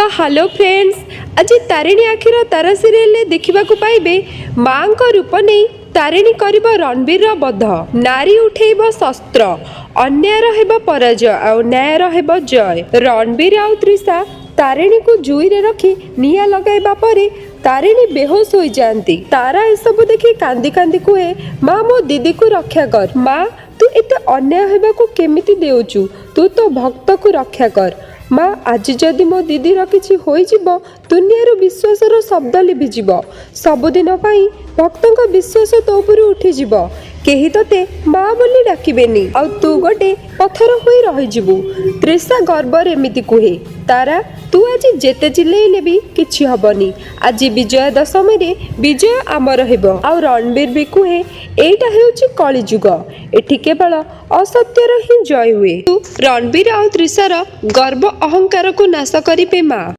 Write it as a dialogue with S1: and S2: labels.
S1: ତ hello friends, ଆଜି ତାରିଣୀ ଆଖିର ତାରା ସିରିଏଲରେ ଦେଖିବାକୁ ପାଇବେ, ମାଙ୍କ ରୂପ ନେଇ ତାରିଣୀ କରିବ ରଣବୀରର ବଧ। ନାରୀ ଉଠେଇବ ଶସ୍ତ୍ର। ଅନ୍ୟାୟର ହେବ ପରାଜୟ ଆଉ ନ୍ୟାୟର ହେବ ଜୟ। ରଣବୀର ଆଉ ତ୍ରିଷା ତାରିଣୀକୁ ଜୁଇରେ ରଖି ନିଆଁ ଲଗାଇବା ପରେ ତାରିଣୀ ବେହୋସ ହୋଇଯାଆନ୍ତି। ତାରା ଏସବୁ ଦେଖି କାନ୍ଦି କାନ୍ଦି କୁହେ, "ମା, ମୋ ଦିଦିକୁ ରକ୍ଷା କର। ମା, ତୁ ଏତେ ଅନ୍ୟାୟ ହେବାକୁ କେମିତି ଦେଉଛୁ? ତୁ ତୋ ଭକ୍ତକୁ ରକ୍ଷା କର ମା। ଆଜି ଯଦି ମୋ ଦିଦିର କିଛି ହୋଇଯିବ, ଦୁନିଆରୁ ବିଶ୍ୱାସର ଶବ୍ଦ ଲିଭିଯିବ। ସବୁଦିନ ପାଇଁ ଭକ୍ତଙ୍କ ବିଶ୍ୱାସ ତୋ ଉପରୁ ଉଠିଯିବ। କେହି ତୋତେ ମା ବୋଲି ଡାକିବେନି ଆଉ ତୁ ଗୋଟେ ପଥର ହୋଇ ରହିଯିବୁ।" ତ୍ରିଷା ଗର୍ବରେ ଏମିତି କୁହେ, "ତାରା, ତୁ ଆଜି ଯେତେ ଚିଲେଇଲେ ବି କିଛି ହବନି। ଆଜି ବିଜୟା ଦଶମୀରେ ବିଜୟ ଆମର ହେବ।" ଆଉ ରଣବୀର ବି କୁହେ, "ଏଇଟା ହେଉଛି କଳିଯୁଗ। ଏଠି କେବଳ ଅସତ୍ୟର ହିଁ ଜୟ ହୁଏ।" ରଣବୀର ଆଉ ତ୍ରିଷାର ଗର୍ବ ଅହଙ୍କାରକୁ ନାଶ କରିବେ ମା।